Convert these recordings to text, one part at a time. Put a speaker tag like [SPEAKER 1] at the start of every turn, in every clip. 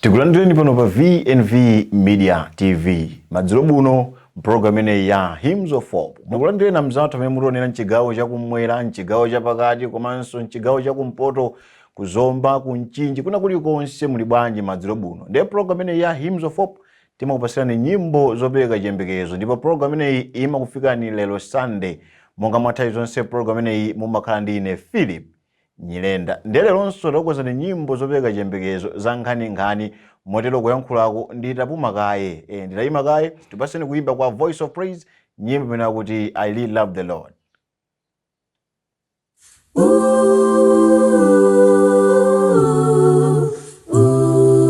[SPEAKER 1] Tikulandireni pano pa VNV Media TV madzulo buno, program imeneyi ya Hymns of Hope. Mukulandireni amzathu amene mutionera mchigawo chakumwera, mchigawo chapakati komanso mchigawo chakumpoto, kuzomba, kumchinji, kuna kulikonse. Muli bwanji madzulo buno? Ndiye program imeneyi ya Hymns of Hope timakupasirani nyimbo zopereka chiyembekezo, ndipo program imeneyi imakufikani lero Sunday. Monga mwa nthawi zonse, program imeneyi mumakhala ndi ine, Philip Nyirenda. Ndiye leronso takukonzani nyimbo zopereka chiyembekezo za nkhaninkhani, motero kuyankhulako nditapuma kaye, nditayima kaye. Tipaseni kuimba kwa Voice of Praise, nyimbo imene akuti "I Really Love the Lord".
[SPEAKER 2] Ooh, ooh,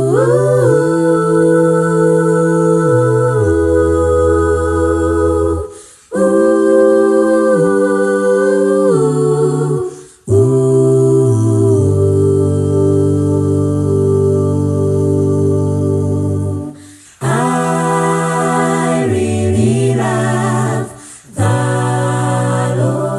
[SPEAKER 2] ooh, ooh. I really love the Lord.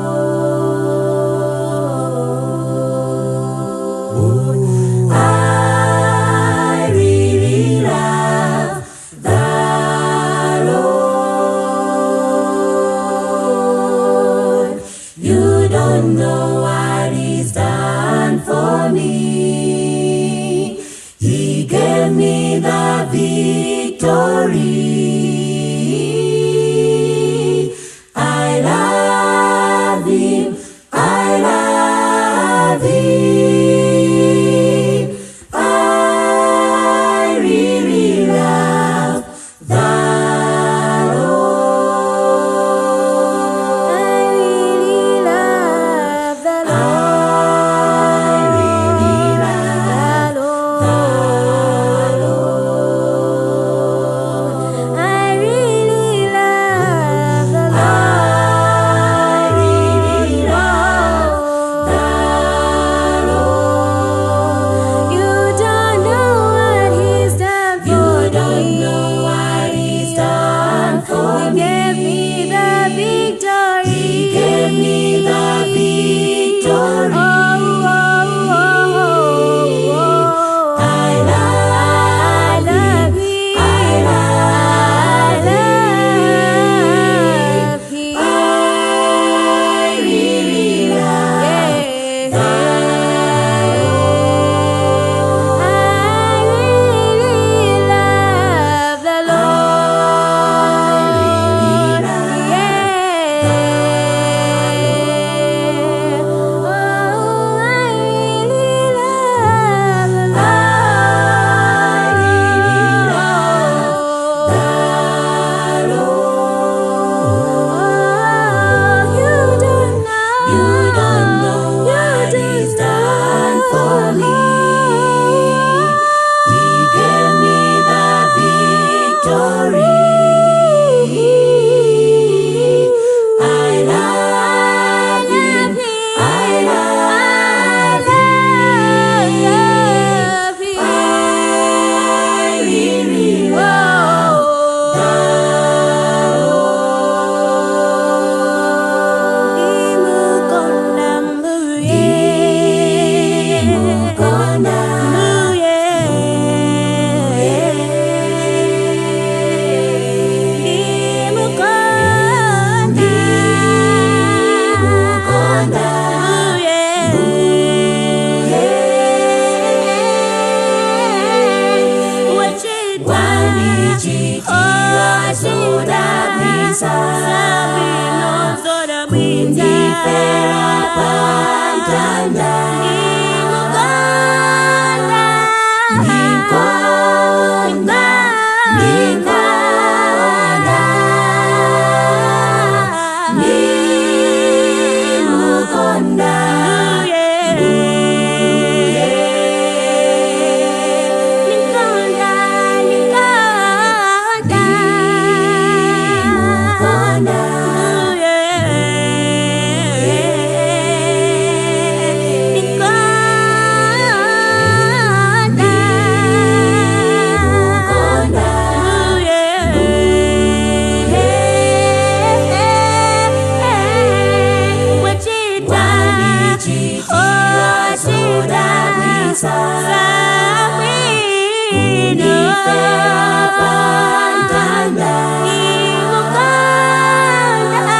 [SPEAKER 2] Ndifera pamtanda. Ndimukonda.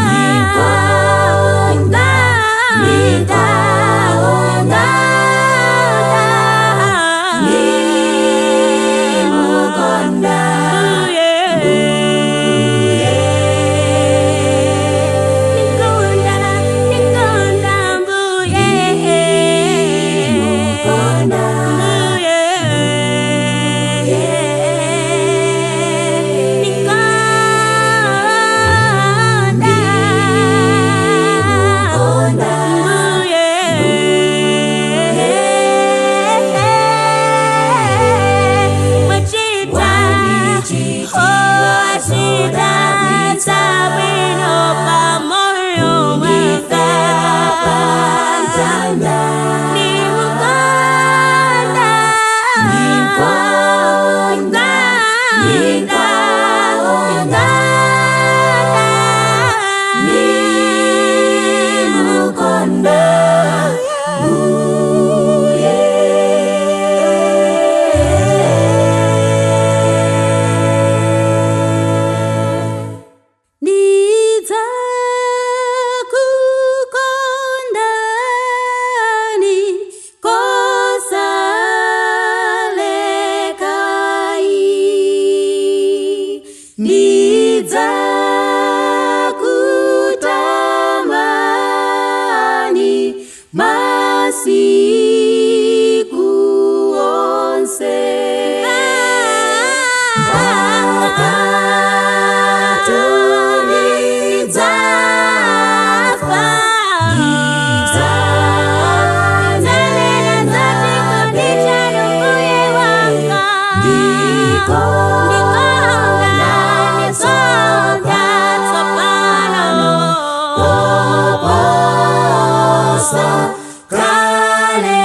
[SPEAKER 2] Ndikonda. Ndikonda. Ndimukonda. Ndikonda, ndikonda Mbuye. Ndimukonda. Mbuye. Ndikonda. Ndimukonda. Mbuye. Wachita, oh, wachita zabwino pamoyo wanga. Ndimukonda. Ndikonda. Ndikonda. Ndimukonda. Mbuye. Ndidzakukondani kosaleka. Ndidzakutamani masiku onse. Mpaka ndidzafa. Ndidzanena chikondi chanu Mbuye wanga. Ndikonda, ndikonda tsopano koposa kale.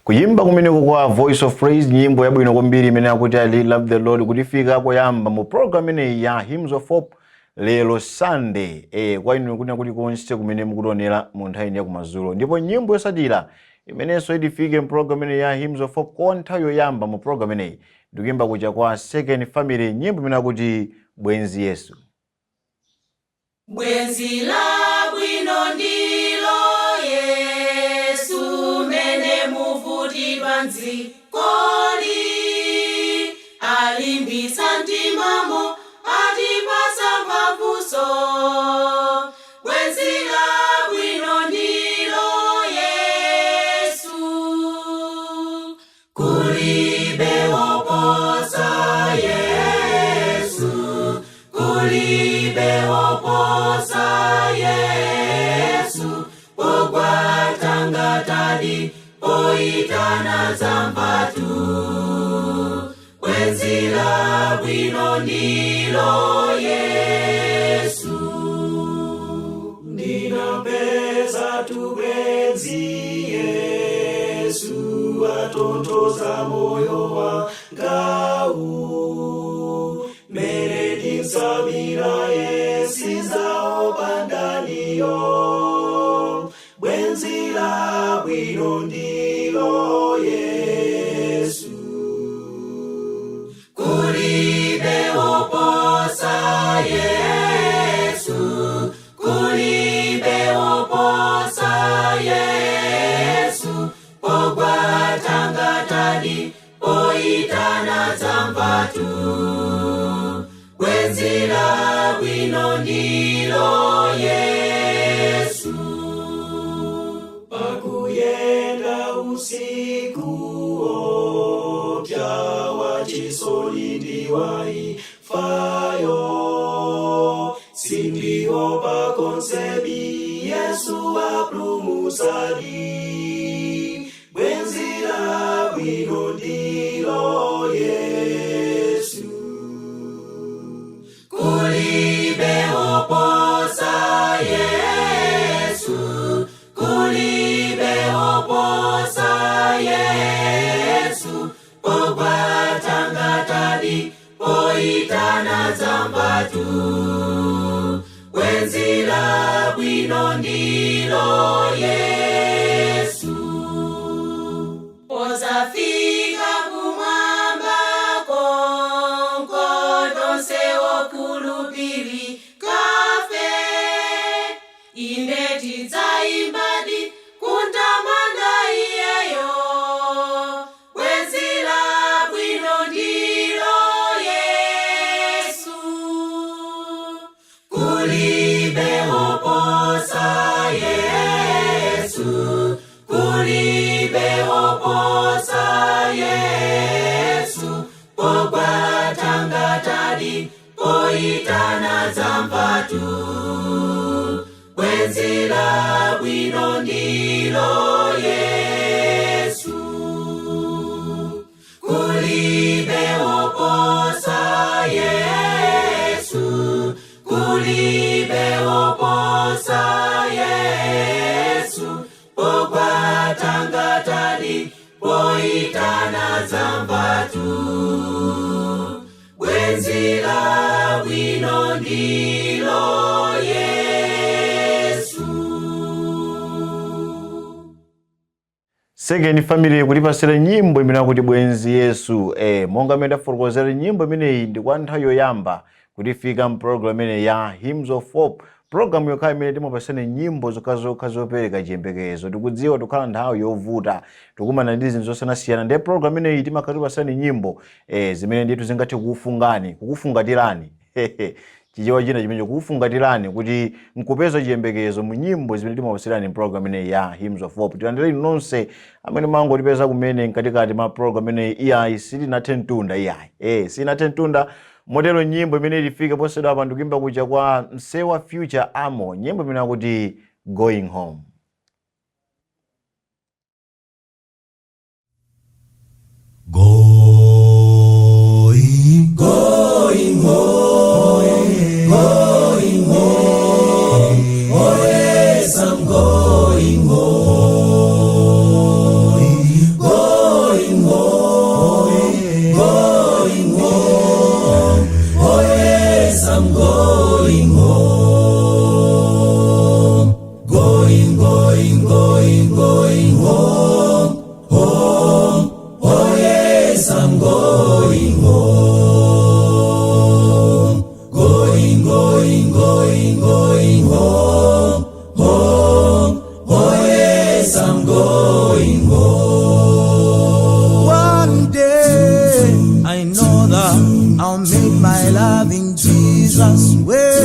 [SPEAKER 1] Kuyimba kumeneko kwa Voice of Praise, nyimbo yabwino kwambiri imene akuti "I Love the Lord", kutifika koyamba mu program imeneyi ya Hymns of Hope lero Sunday, kwa inu kuna kulikonse kumene mukutionera mu nthawi ya kumadzulo. Ndipo nyimbo yotsatira imenenso itifike mu program imeneyi ya Hymns of Hope kwa nthawi yoyamba mu program imeneyi ndikuyimba kuja kwa Second Family, nyimbo imene akuti "Bwenzi Yesu".
[SPEAKER 3] Bwenzi la bwino ndilo Yesu, mene muvutidwa mdzikoli, alimbitsa mtimamo, atipatsa mphamvuso. Bwenzi la bwino ndilo Yesu. Kulibe woposa Yesu, kulibe woposa Yesu, pogwatangatadi poitana zambatu. Bwenzi la bwino ndilo Yesu.
[SPEAKER 4] Ndinapeza tu bwenzi Yesu, atonthoza moyo wangawu, mene ndimsamira yesizaopa ndaniyo. Bwenzi la bwino ndilo Yesu.
[SPEAKER 3] Kulibe woposa Yesu, kulibe woposa Yesu, pogwatangatadi poitana zambatu. Bwenzi la bwino ndilo Yesu.
[SPEAKER 4] Pakuyenda usiku opya wachisoni ndiwaifayo, sindiopa konsebi, Yesu apulumutsadi. Bwenzi la bwino ndilo Yesu.
[SPEAKER 3] Kulibe woposa Yesu, kulibe woposa Yesu, pogwatangatadi poitana zambatu. Bwenzi la bwino ndilo Yesu. Pozafika kumwamba konko tonse okhulupirika kafe, inde tidzaimbadi kuntamanda iyeyo. Bwenzi la bwino ndilo Yesu. Kulibe woposa Yesu, kulibe woposa Yesu, pogwatangatadi poitana dzamvatu. Bwenzi la bwino ndilo Yesu. Kulibe woposa Yesu, kulibe woposa Yesu, pogwatangatadi poitana dzamvatu. Bwenzi la bwino ndilo Yesu.
[SPEAKER 1] Second Family kutipasira nyimbo imene akuti Bwenzi Yesu. Monga mmene ndafotokozera, nyimbo imeneyi ndi kwa nthawi yoyamba kutifika mpulogalamu imene ya Hymns of Hope, pulogalamu yokha imene timapasana nyimbo zokhazokha zopereka chiyembekezo. Tikudziwa tikukhala nthawi yovuta, tikumana ndi zinthu zosiyanasiyana, ndiye pulogalamu imeneyi timakhala tipasani nyimbo zimene ndithu zingathe kukufungani, kukufungatirani, Chichewa china chimene kukufungatirani kuti nkupeza chiyembekezo mu nyimbo zimene timapasirani mpulogalamu imeneyi ya Hymns of Hope. Tilandireni nonse amene mangotipeza kumene mkatikati mwa pulogalamu imeneyi. Iyayi, sitinathe mtunda, iyayi, sitinathe mtunda. Motero nyimbo imene ilifika posachedwa apa ndikuimba kuja kwa Msewa Future Amo, nyimbo imene akuti Going Home.
[SPEAKER 4] Going, going home, going home. Oh yes, I'm going home. Going home, going home. Oh yes, I'm going home. Going, going, going, going home, home. Oh yes, I'm going home. Going, going, going, going home, home. Oh yes, I'm going home.
[SPEAKER 5] One day I know that I'll meet my loving Jesus where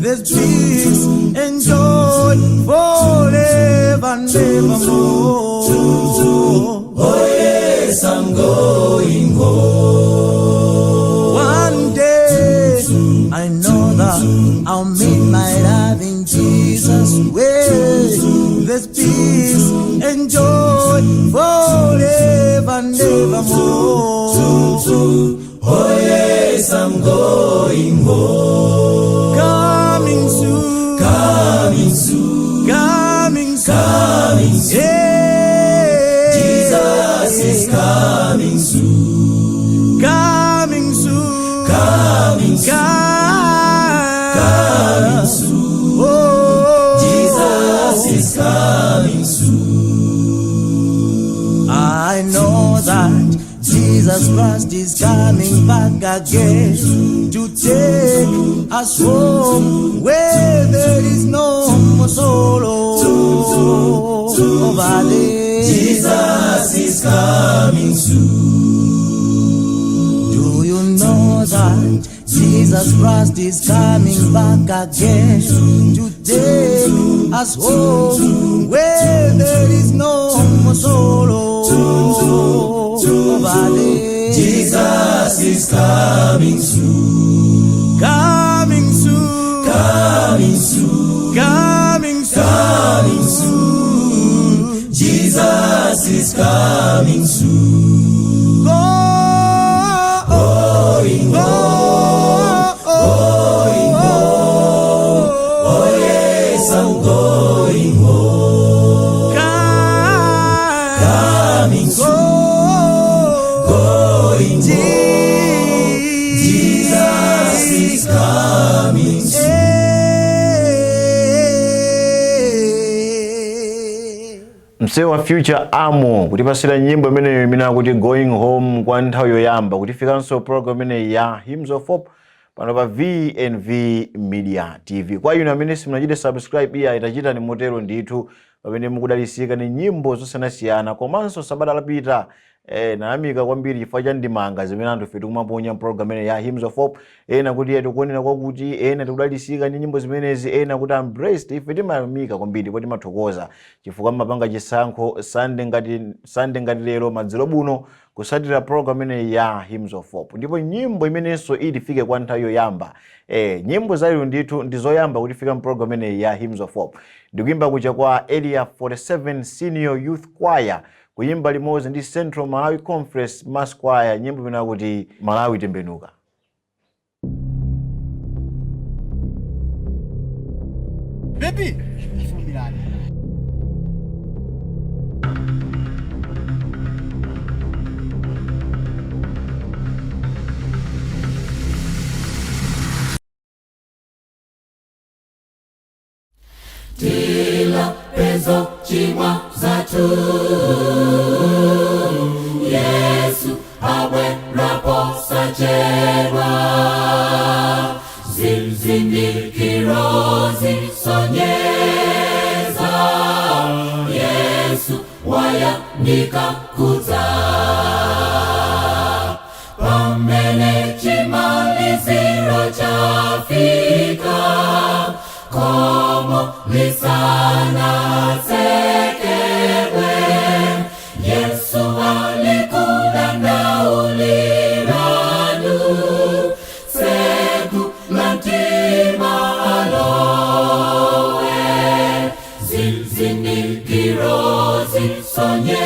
[SPEAKER 5] there's peace and joy forever and evermore.
[SPEAKER 4] Oh yes, I'm going home.
[SPEAKER 5] One day I know that I'll meet my loving Jesus where there's peace and joy forever and evermore.
[SPEAKER 4] Oh yes, I'm going home.
[SPEAKER 5] Coming soon,
[SPEAKER 4] Coming soon,
[SPEAKER 5] coming soon,
[SPEAKER 4] coming soon.
[SPEAKER 5] Yeah.
[SPEAKER 4] Jesus is coming soon.
[SPEAKER 5] Coming soon,
[SPEAKER 4] Coming soon, coming soon.
[SPEAKER 5] Oh,
[SPEAKER 4] Jesus is coming soon.
[SPEAKER 5] I know that Jesus Christ is coming back again to take us home where there is no more sorrow over there.
[SPEAKER 4] Jesus is coming soon.
[SPEAKER 5] Do you know that Jesus Christ is coming back again to take us home where there is no more sorrow over there?
[SPEAKER 4] Jesus is coming soon.
[SPEAKER 5] Coming soon,
[SPEAKER 4] Coming soon,
[SPEAKER 5] coming soon,
[SPEAKER 4] coming soon. Jesus is coming soon.
[SPEAKER 5] Go,
[SPEAKER 4] Going home, going home. Oh yes, I'm going home. Coming soon, going home. Jesus is coming soon.
[SPEAKER 1] Msewa Future Amo kutipasira nyimbo imeneyo imene akuti Going Home kwa nthawi yoyamba kutifikanso program imeneyi ya Hymns of Hope pano pa VNV Media TV. Kwa inu amene simunachite subscribe, iya itachitani motero ndithu pamene mukudalisika ni nyimbo zosiyanasiyana. Komanso sabata lapita nayamika kwambiri chifukwa cha ndimanga zimene anthu ife tikumaponya program imene ya Hymns of Hope. Ena kuti iye tikuonera kwakuti, ena tikudalisika ndi nyimbo zimenezi, ena kuti I'm blessed. Ife timayamika kwambiri ndipo timathokoza chifukwa mmapanga chisankho Sunday ngati lero madzulo buno kusatira program imeneyi ya Hymns of Hope. Ndipo nyimbo imenenso itifike kwa nthawi yoyamba, nyimbo zalero ndithu ndi zoyamba kutifika mprogram imeneyi ya Hymns of Hope, ndikuimba kucha kwa Area 47 Senior Youth Choir kuyimba limodzi ndi Central Malawi Conference Mass Choir, nyimbo imene akuti Malawi Tembenuka.
[SPEAKER 6] Baby, fumirani.
[SPEAKER 3] Pezo chimwa zatu, Yesu abwe raposachedwa. Zizindikiro zisonyeza Yesu wayandika kudza. Pamene chimaliziro chafika, khomo lisanatsekedwe, Yesu alikudandauliranu, tsegula mtima alowe. Zizindikiro zisonyeza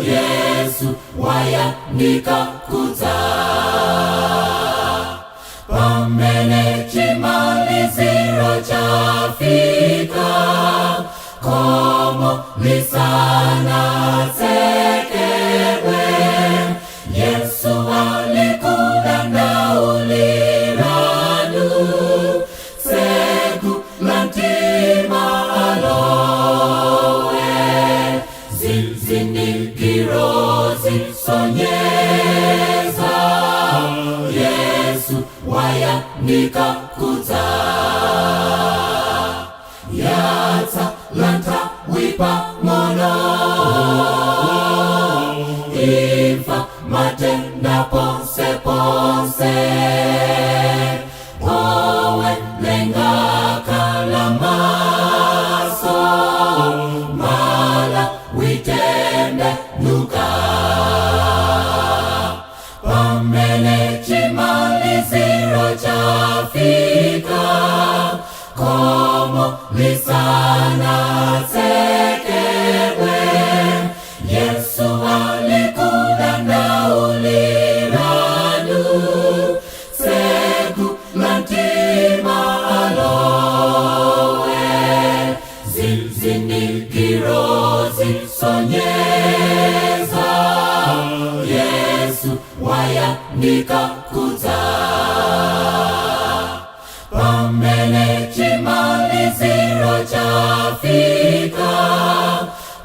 [SPEAKER 3] Yesu wayandika kudza. Pamene chimaliziro chafika, khomo lisanatsekedwe, Yesu alikudandauliranu, tsegula mtima alowe. Zizindikiro zisonyeza Yesu wayandika kudza. Yatsala nthawi pang'ono, imfa, matenda ponse ponse, owerenga khala maso, Malawi tembenuka. Pamene chimaliziro chafika, khomo lisanatsekedwe, Yesu alikudandauliranu, tsegula mtima alowe. Zizindikiro zisonyeza Yesu wayandika kudza. Pamene chimaliziro chafika,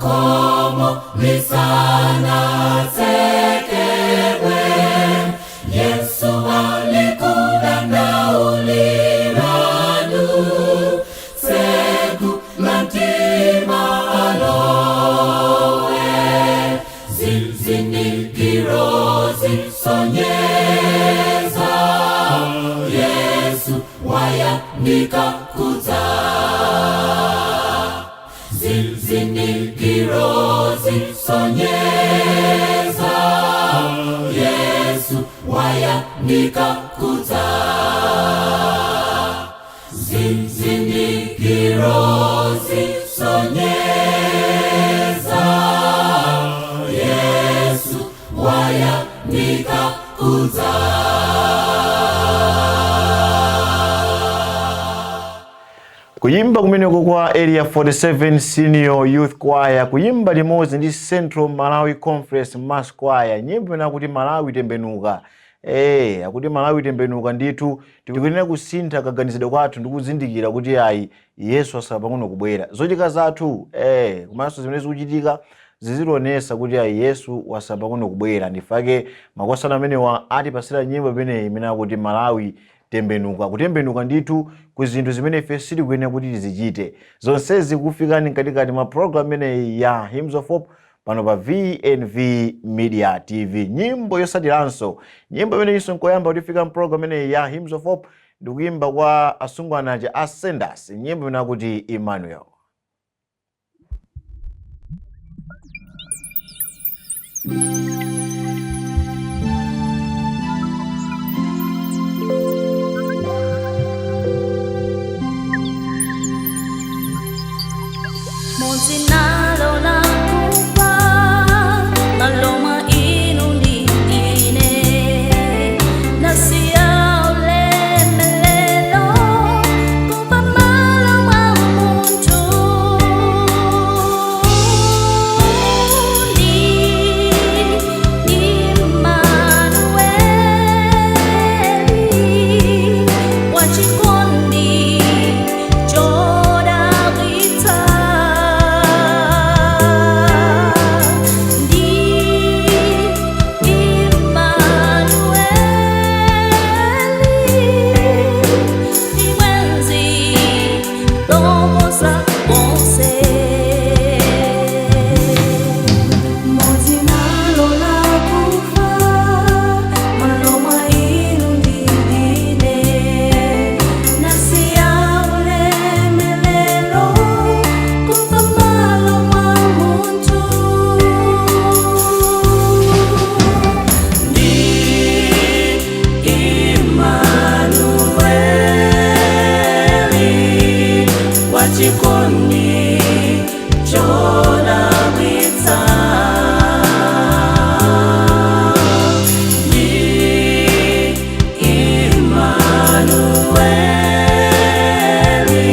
[SPEAKER 3] khomo lisanatsekedwe, Yesu alikudandauliranu, tsegula mtima alowe. Zizindikiro zisonyeza Yesu wayandika kudza. Zizindikiro zisonyeza Yesu wayandika kudza. Zizindikiro zisonyeza Yesu wayandika kudza.
[SPEAKER 1] Kuyimba kumeneko kwa Area 47 Senior Youth Choir kuyimba limodzi ndi Central Malawi Conference Mass Choir, nyimbo imene akuti Malawi Tembenuka. Akuti Malawi tembenuka ndithu, tikuyenera kusintha kaganizidwe kwathu ndi kuzindikira kuti ayi, Yesu asala pang'ono kubwera. Zochitika zathu komanso zimene zikuchitika zizionesa kuti ayi, Yesu wasala pang'ono kubwera. Ndifake makosana amenewa atipasira nyimbo imeneyi imene akuti Malawi tembenuka, kutembenuka ndithu ku zinthu zimene ife sitikuyenera kuti tizichite. Zonsezi kufikani mkatikati mwa program imeneyi ya Hymns of Hope pano pa VNV Media TV. Nyimbo yosatiranso, nyimbo imeneyinso nkoyamba kutifika mprogram imeneyi ya Hymns of Hope, ndikuyimba kwa asungwana aja a Senders, nyimbo imene akuti Emmanuel.
[SPEAKER 2] Mudzinalo lakufa, maloma inu ndi ine, nasiya ulemelelo, kupa maloma munthu. Ndi Immanueli, wachikondi chodabwitsa. Ndi Immanueli, ndi mwenzi loposa onse. Mudzinalo lakufa, maloma inu ndi ine, nasiya ulemelelo, kufa maloma munthu. Ndi
[SPEAKER 3] Immanueli, wachikondi chodabwitsa. Ndi Immanueli,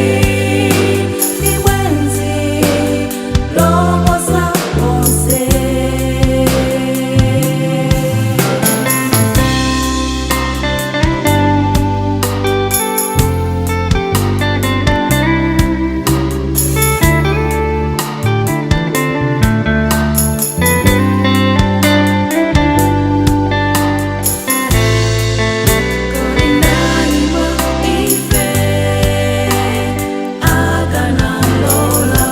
[SPEAKER 2] ndi mwenzi loposa onse.
[SPEAKER 3] Korinani mwa ife akanalola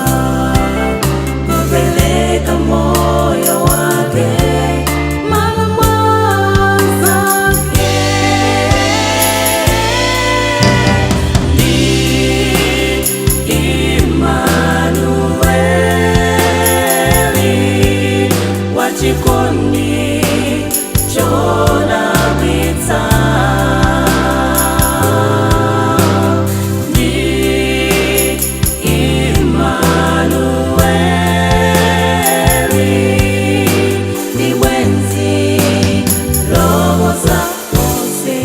[SPEAKER 3] kupeleka moyo wake mara mwazake. Ndi Immanueli, wachikondi chodabwitsa. Ndi Immanueli,
[SPEAKER 2] Ndi mwenzi loposa onse.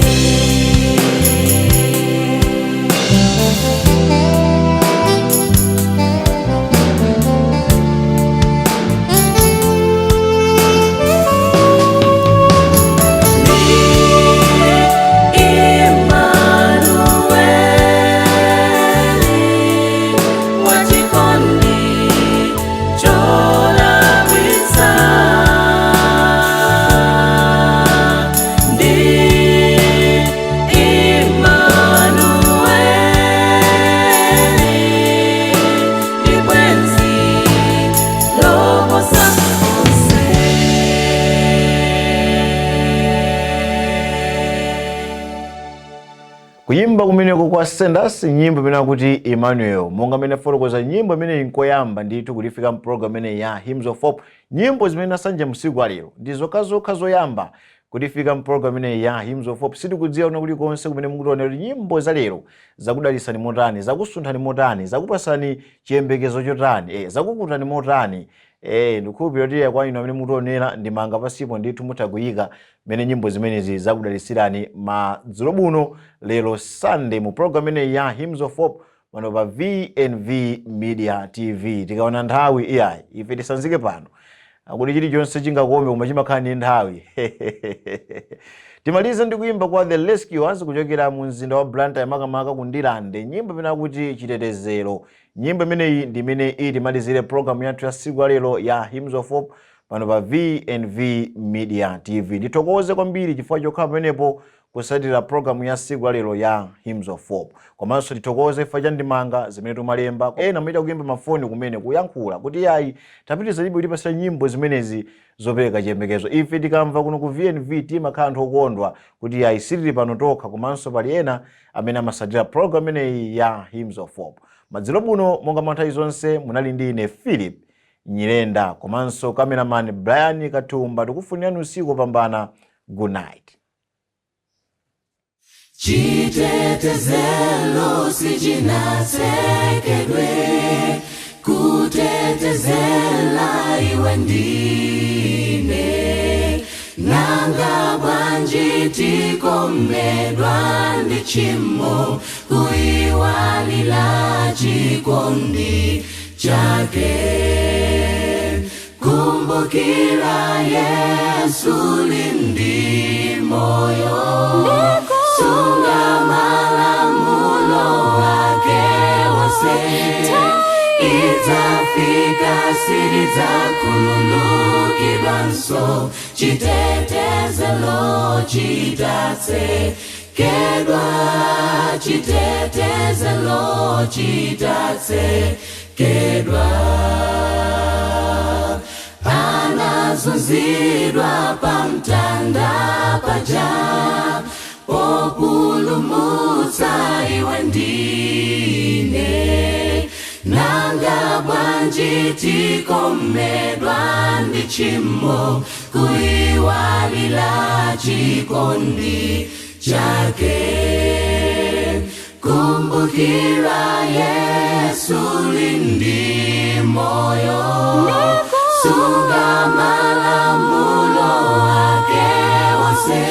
[SPEAKER 3] Immanueli, wachikondi chodabwitsa. Ndi Immanueli, ndi mwenzi loposa onse.
[SPEAKER 1] Kuyimba kumeneko kwa Senders, nyimbo imene akuti Emmanuel. Monga amene afotokoza, nyimbo imeneyi nkoyamba ndithu kutifika mprogram imeneyi ya Hymns of Hope. Nyimbo zimene nasanja msiku alero ndi zokhazokha zoyamba kutifika mprogram imeneyi ya Hymns of Hope. Sitikudziwa kuna kulikonse kumene mukutionera kuti nyimbo za lero zakudalitsani motani, zakusunthani motani, zakupasani chiyembekezo chotani, zakukutani motani. Ndikukhulupirira kuti kwa inu amene mukutionera ndimanga pasipo ndithu mutha kuyika mmene nyimbo zimenezi zakudalitsirani madzulo buno lero Sunday mu program imeneyi ya Hymns of Hope pano pa VNV Media TV. Tikaona nthawi iyayi, ife tisanzike pano, akuti chilichonse chingakome koma chimakhala ndi nthawi. Timalize ndi kuyimba kwa The Rescuers kuchokera mu mzinda wa Blantyre, makamaka ku Ndirande, nyimbo imene akuti Chitetezero. Nyimbo imeneyi ndi imene itimalizire programu yathu ya siku lero ya Hymns of Hope pano pa VNV Media TV. Ndithokoze kwambiri chifukwa chokhala pamenepo kusatira programu ya siku lero ya Hymns of Hope. Komanso tithokoze chifukwa cha ndemanga zimene tumalemba, ena muita kuyimba mafoni kumene kuyankhula kuti yayi, tapitiriza libe kutipasira nyimbo zimenezi zopereka chiyembekezo. Ife tikamva kuno ku VNV timakhala anthu okondwa kuti yayi, sitili pano tokha, komanso pali ena amene amasatira program imeneyi ya Hymns of Hope. Madzulo buno, monga mwa nthawi zonse, munali ndi ine Philip Nyirenda komanso cameraman Brian Katumba. Tikufunirani usiku wopambana. Good night.
[SPEAKER 4] Chitetezelo sichinatsekedwe kutetezela iwe ndine. Nanga bwanji tikomedwa ndi chimo, kuiwalila chikondi chake? Kumbukira Yesu lindi moyo, sunga malamulo ake wonse. Idzafika silidzakhululukidwanso, chitetezelo chitatsekedwa, chitetezelo chitatsekedwa. Anazunzidwa pamtanda paja populumutsa iwe ndine. Nanga bwanji tikomedwa ndi chimo, kuiwalila chikondi chake? Kumbukira Yesu lindi moyo, sunga malamulo ake wonse.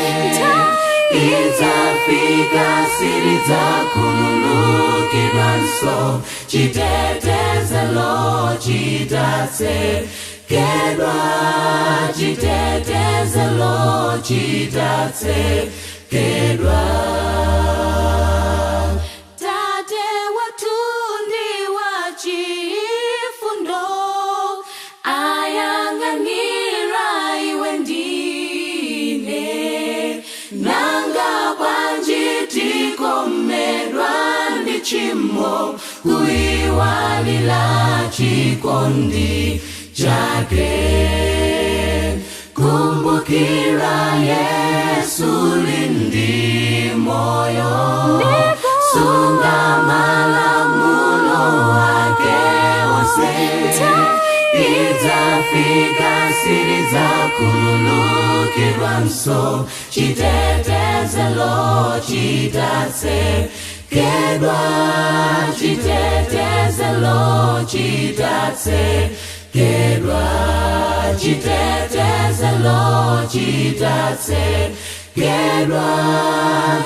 [SPEAKER 4] Idzafika silidzakhululukidwanso, chitetezelo chitatsekedwa, chitetezelo chitatsekedwa. Tate wathu ndi wachifundo, ayang'anira iwe ndine. Nanga bwanji tikomedwa ndi chimo, kuiwalila chikondi chake? Kumbukira Yesu lindi moyo, sunga malamulo ake wonse. Idzafika silidzakhululukidwanso, chitetezelo chitatsekedwa, chitetezelo chitatsekedwa, chitetezelo chitatsekedwa,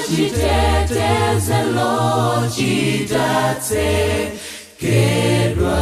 [SPEAKER 4] chitetezelo chitatsekedwa.